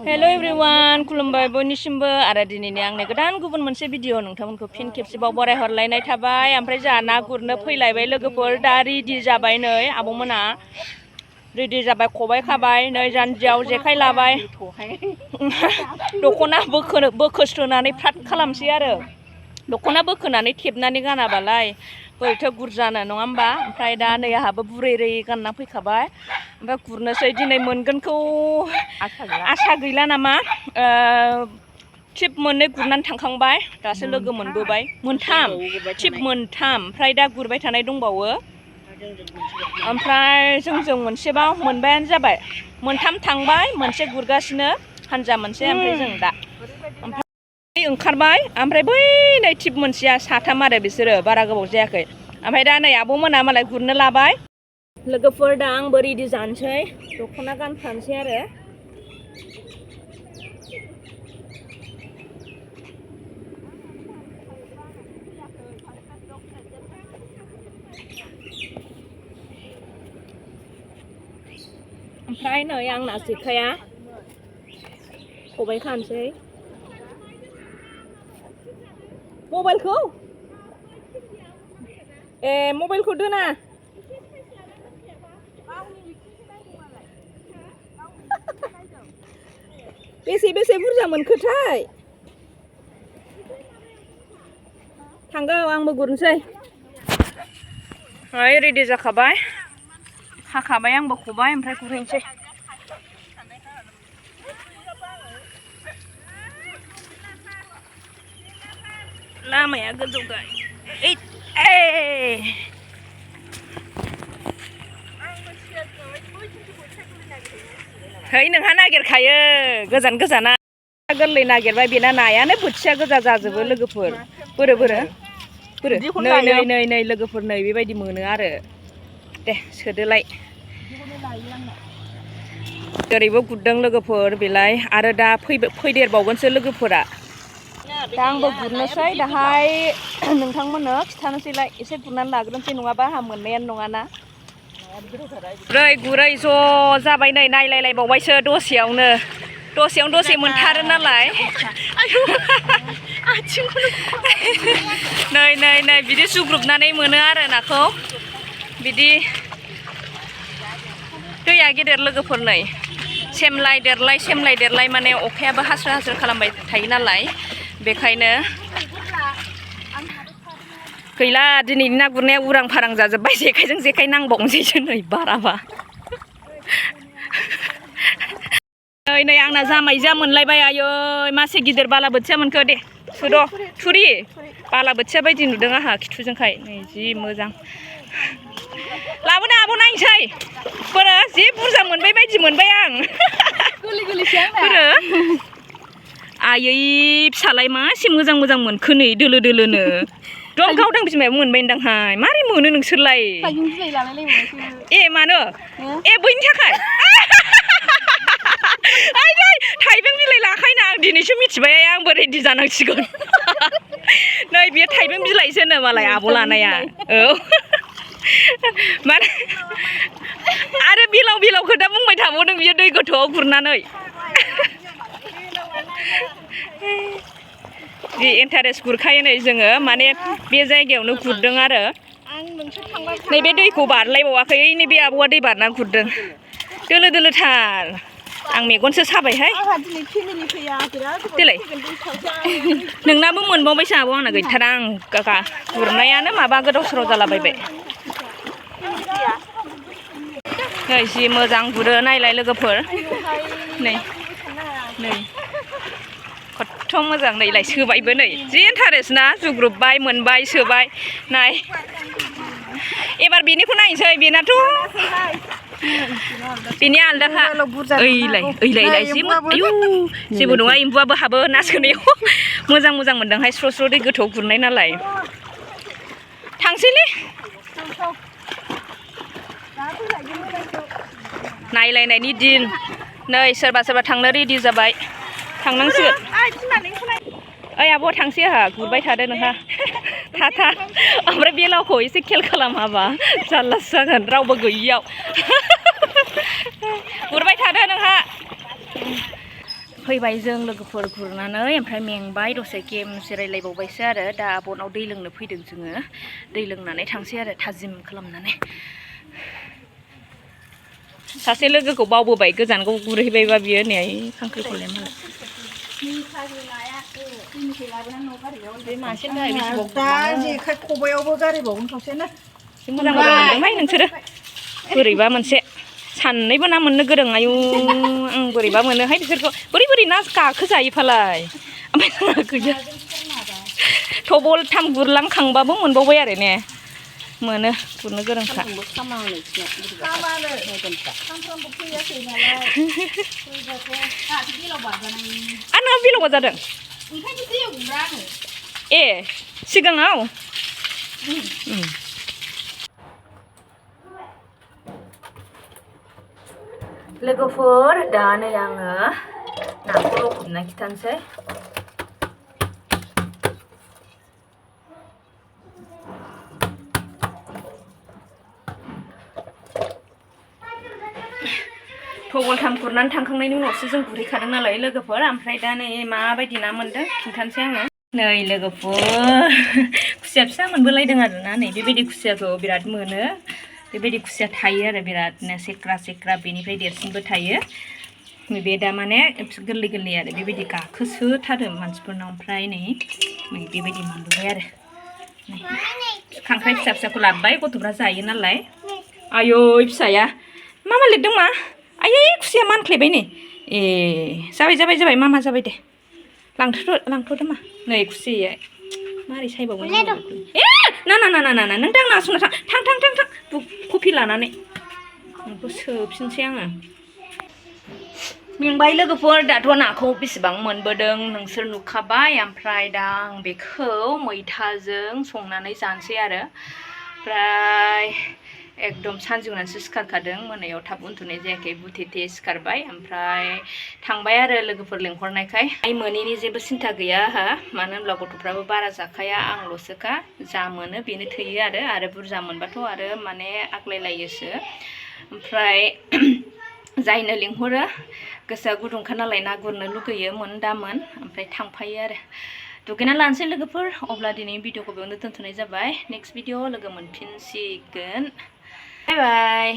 Hello everyone खुलुमबाय बयनिसिमबो आरो दिनैनि आंनि गोदान गुबुन मोनसे भिडिअ नोंथांमोनखौ फिन खेबसेबाव बराय हरलायनाय थाबाय। ओमफ्राय जोंहा ना गुरनो फैलायबाय लोगोफोर, दा रेडि जाबाय। नै आब'मोना रेडि जाबाय, खबाइ खाबाय, नै जानजियाव जेखाइ लाबाय, दख'ना बोखोस्रोनानै फ्रात खालामसै आरो दख'ना बोखोनानै थेबनानै गानाबालाय बोरैथो गुरजानो, नङा होमबा? ओमफ्राय दा नै आंहाबो बुरै गानना फैखाबाय। ओमफ्राय गुरनोसै, दिनै मोनगोनखौ आसा गैला नामा। टिप मोननै गुरनानै थांखांबाय, दासो लोगो मोनबोबाय मोनथाम, टिप मोनथाम, ओमफ्राय दा गुरबाय थानाय दंबावो। ओमफ्राय जोंजों मोनसेबाव मोनबायानो जाबाय, मोनथाम थांबाय, मोनसे गुरगासिनो हानजा मोनसे। ओमफ्राय जों दा ओंखारबाय। ओमफ्राय बै नै टिप मोनसेया साथाम आरो बिसोरो बारा गोबाव जायाखै। ओमफ्राय दा नै आब'मोना मालाय गुरनो लाबाय। लोगोफोर दा आंबो रेडि जानोसै, दख'ना गानखानोसै आरो। ओमफ्राय नै आंना जेखाइया, खबाइ खानोसै। मबाइलखौ मबाइलखौ दोना। बेसे बुरजा मोनखोथाय? थांगौ आंबो गुरनोसै। ओइ रेडि जाखाबाय, खाखाबाय आंबो खबाय, ओमफ्राय गुरहैनोसै। लामाया गोजौखाय है नोंहा नागिरखायो गोजान गोजाना गोरलै नागिरबाय, बेना नायानो बोथिया गोजा जाजोबो लोगोफोर। बोरो नै लोगोफोर, नै बेबायदि मोनो आरो। दे सोदोलाय। ओरैबो गुरदों लोगोफोर बेलाय, आरो दा फैदेरबावगोनसो लोगोफोरा। दा आंबो गुरनोसै, दाहाय नोंथांमोननो खिथानोसैलाय। एसे गुरनानै लाग्रोनोसै, नङाबा आंहा मोननायानो नङाना। गुरै ज' जाबाय, नै नायलायलायबावबायसो दसेयावनो दसे मोनथारो नालाय। नै बिदि जुग्रुबनानै मोनो आरो नाखौ। बिदि दैया गेदेर लोगोफोर, नै सेमलाय देरलाय माने अखायाबो हास्रो खालामबाय थायो नालाय, बेखायनो गैला दिनैनि ना गुरनाया उरां फारां जाजोब्बाय। जेखाइजों जेखाइ नांबावनोसैसो नै बाराबा। नै आंना जामायजा मोनलायबाय। आयै मासे गिदिर बालाबोथिया मोनखो। दे सुद' थुरि बालाबोथिया बायदि नुदों आंहा खिथुजोंखाय। नै जि मोजां, लाबोनो आब' नायनोसै। बोरो जि बुरजा मोनबाय बायदि मोनबाय आं। आयै फिसालाय मासे मोजां मोनखो नै दोलो दोलोनो। दम गावदां बिमायाबो मोनबायदांहाय। मारै मोनो नोंसोरलाय? ए मानो? ए बैनि थाखाय थाइबें बिलाइ लाखायोना। आं दिनैसो मिथिबाय, आंबो रेडि जानांसिगोन। नै बियो थाइबें बिलाइसोनो मालाय आब' लानाया। औ माने आरो बेलाव खोथा बुंबाय थाबावदों बियो दै गोथौआव गुरनानै। जि इन्टारेस्ट गुरखायो नै जोङो, माने बे जायगायावनो गुरदों आरो। नैबे दैखौ बारलायबावाखै, नैबे आब'आ दै बारना गुरदों। दोलो दोलोथार, आं मेगनसो साबायहाय। देलाय नोंनाबो मोनबावबायसो आब', आंना गैथारा। आं गुरनायानो माबा गोदाव सोराव जालाबायबाय। नै जि मोजां गुरो नायलाय लोगोफोर, नै खथ्थ' मोजां। नैलाय सोबायबो, नै जि इन्टारेस्ट ना, जुग्रुबबाय मोनबाय सोबाय। नाय एबार बेनिखौ नायनोसै, बेनाथ' बेनि आलदाखा। ओइलाय जि आयु जेबो नङा, एम्बुआबो हाबो ना सोनायाव। मोजां मोनदोंहाय, स्र' दै गोथौआव गुरनाय नालाय। थांसैलै नायलायनायनि दिन। नै सोरबा थांनो रेडि जाबाय, थांनांसिगोन। ओइ आब' थांसै आंहा, गुरबाय थादो नोंहा। था ओमफ्राय बेलावखौ एसे खेल खालामाबा जारलासो जागोन रावबो गैयियाव। गुरबाय थादो नोंहा। फैबाय जों लोगोफोर गुरनानै ओमफ्राय मेंबाय दसे गेम जिरायलायबावबायसो आरो दा आब'नाव दै लोंनो फैदों जोङो दै लोंनानै थांसै आरो थाजिम खालामनानै सासे लोगोखौ बावबोबाय गोजानखौ गुरहैबायबा बियो नै खांख्रिखलाया मालाय बे मासे गारि दा जेखाइ खबायावबो गारिबावगोन खावसेनो मोजां मोजां मोनदोंहाय नोंसोरो बोरैबा मोनसे साननैबो ना मोननो गोरों आयु आं बोरैबा मोनोहाय बिसोरखौ बोरै ना गाखो जायो फालाय ओमफ्राय गैया थबल थाम गुरलांखांबाबो मोनबावबाय आरो ने मोनो गुरनो गोरोंखा आंना बेलावा जादों ए सिगाङाव लोगोफोर दा नै आङो नाखौ लखबना खिथानोसै थबलथाम गुरनानै थांखांनायनि उनावसो जों गुरहैखादों नालाय लोगोफोर ओमफ्राय दा नै माबायदि ना मोनदों खिन्थानोसै आङो नै लोगोफोर खुसिया फिसा मोनबोलायदों आरोना नै बेबायदि खुसियाखौ बिराद मोनो बेबायदि खुसिया थायो आरो बिरादनो सेक्रा सेक्रा बेनिफ्राय देरसिनबो थायो बे दा माने गोरलै गोरलै आरो बेबायदि गाखोसोथारो मानसिफोरनाव ओमफ्राय नै बेबायदि मोनबोबाय आरो खांख्राइ फिसा फिसाखौ लाबोबाय गथ'फ्रा जायो नालाय आयै फिसाया मा लिरदों मा आयै खुसिया मानख्लेबाय नै ए जाबाय मा जाबाय दे लांथ'दो मा नै खुसिया मारै सायबावगोन ए ना नों दांनासुना थां कफि लानानै नोंखौ सोफिनसै आङो मेंबाय लोगोफोर दाथ' नाखौ बेसेबां मोनबोदों नोंसोर नुखाबाय ओमफ्राय दा आं बेखौ मैथाजों संनानै जानोसै आरो ओमफ्राय एकदम सानजौनानैसो सिखारखादों मोनायाव थाब उन्दुनाय जायाखै बुथेथे सिखारबाय ओमफ्राय थांबाय आरो लोगोफोर लेंहरनायखाय मोनैनि जेबो सिन्था गैया आंहा मानो होनब्ला गथ'फ्राबो बारा जाखाया आंल'सोखा जा मोनो बेनो थोयो आरो बुरजा मोनबाथ' आरो माने आग्लायलायोसो ओमफ्राय जायनो लिंहरो गोसोआ गुदुंखा नालाय ना गुरनो लुगैयो मोन दामोन ओमफ्राय थांफायो आरो दुगैना लानोसै लोगोफोर अब्ला दिनै भिडिअखौ बेयावनो दोनथ'नाय जाबाय नेक्स्ट भिडिअ लोगो मोनफिनसिगोन बाय बाय